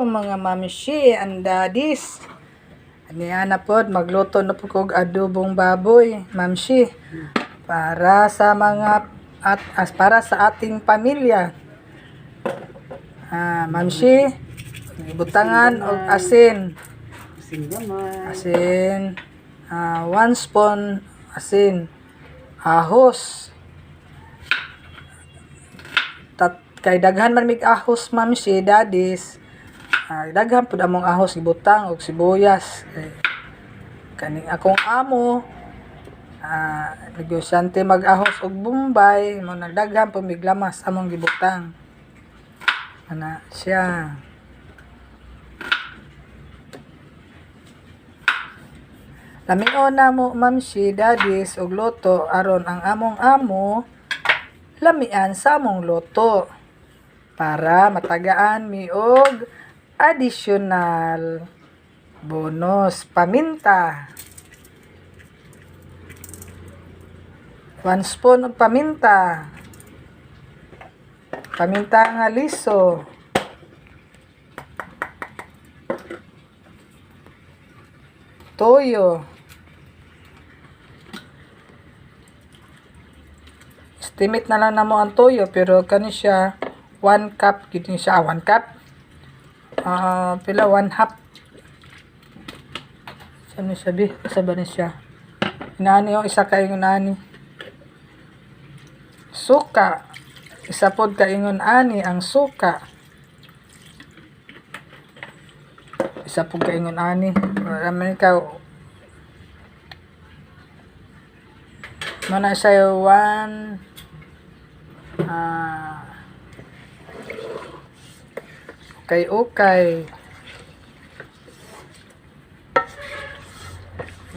, mga mamshi and daddies. Aniya na pod, magluto na po kog adobong baboy, mamshi. Para sa mga at as para sa ating pamilya. Ah, mamshi, butangan og asin. Asin gamay. Asin. Ah, 1 spoon asin. Ahos. Tat kay daghan man mig ahos, mamshi, daddies. Ah, daghan pud among ahos ibutang og sibuyas. Kay kaning akong amo, negosyante mag-ahos og Bombay, mo nagdaghan pud mig lamas among gibutang. Ana siya. Lamion na mo, mamshi, daddies, og luto aron ang among amo lamian sa among luto para matagaan mi og additional bonus. Paminta, 1 spoon og paminta, paminta nga liso. Toyo. Estimate na lang namo ang toyo, pero kani siya 1 cup gid ni siya. 1 cup, pila, 1/2 sa ni sabi sa ba ni siya inaani o isa ka ingon ani. Suka, isa pod ka ingon ani ang suka, isa pod ka ingon ani. Wala man ka mana siya one. Okay.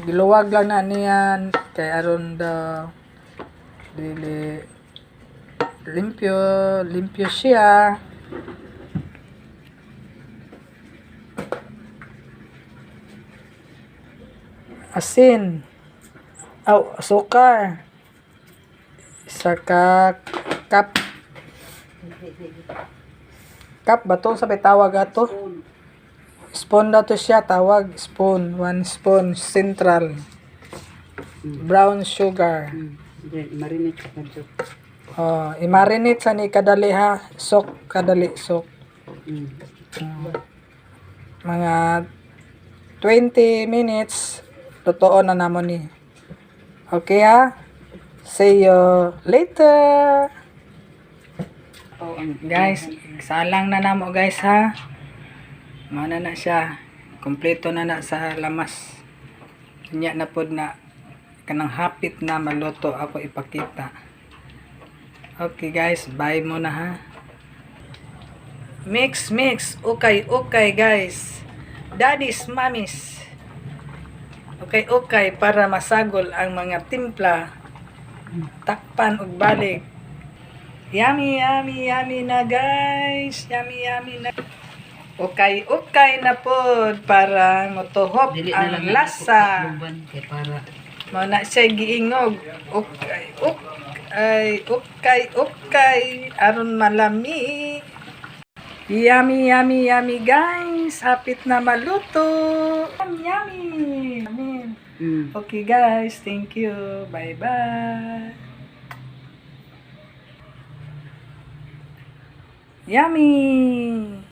Giluwag lang na niyan kay aron daw dili limpyo limpyo siya. Asin. Aw, sukar. Isa ka cup. Cup ba to? Sa may tawag ato? Spoon. Spoon na to siya, tawag. Spoon. 1 spoon. Central. Brown sugar. Then, marinate ka dyan. Oh, i-marinate sa ni kadali ha. Sok, kadali, sok. Mga 20 minutes, totoo na namo ni. Okay ha? See you later. Oh, ang Guys, salang na namo, guys, ha. Mana na siya. Kompleto na na sa lamas. Nya na pod na kanang hapit na maluto ako ipakita. Okay guys, bye muna ha. Mix mix, okay guys. Daddies, mommies. Okay para masagol ang mga timpla. Takpan og balik. Yummy, yummy, yummy na, guys. Yummy, yummy na. Okay na pod para motuhop Dili na ang lang lasa. Takluban kay para Mao na siya giingog. Okay aron malami. Yummy, yummy, yummy, guys. Hapit na maluto. Yummy, yummy. Amen. Okay guys, thank you. Bye-bye. Yummy!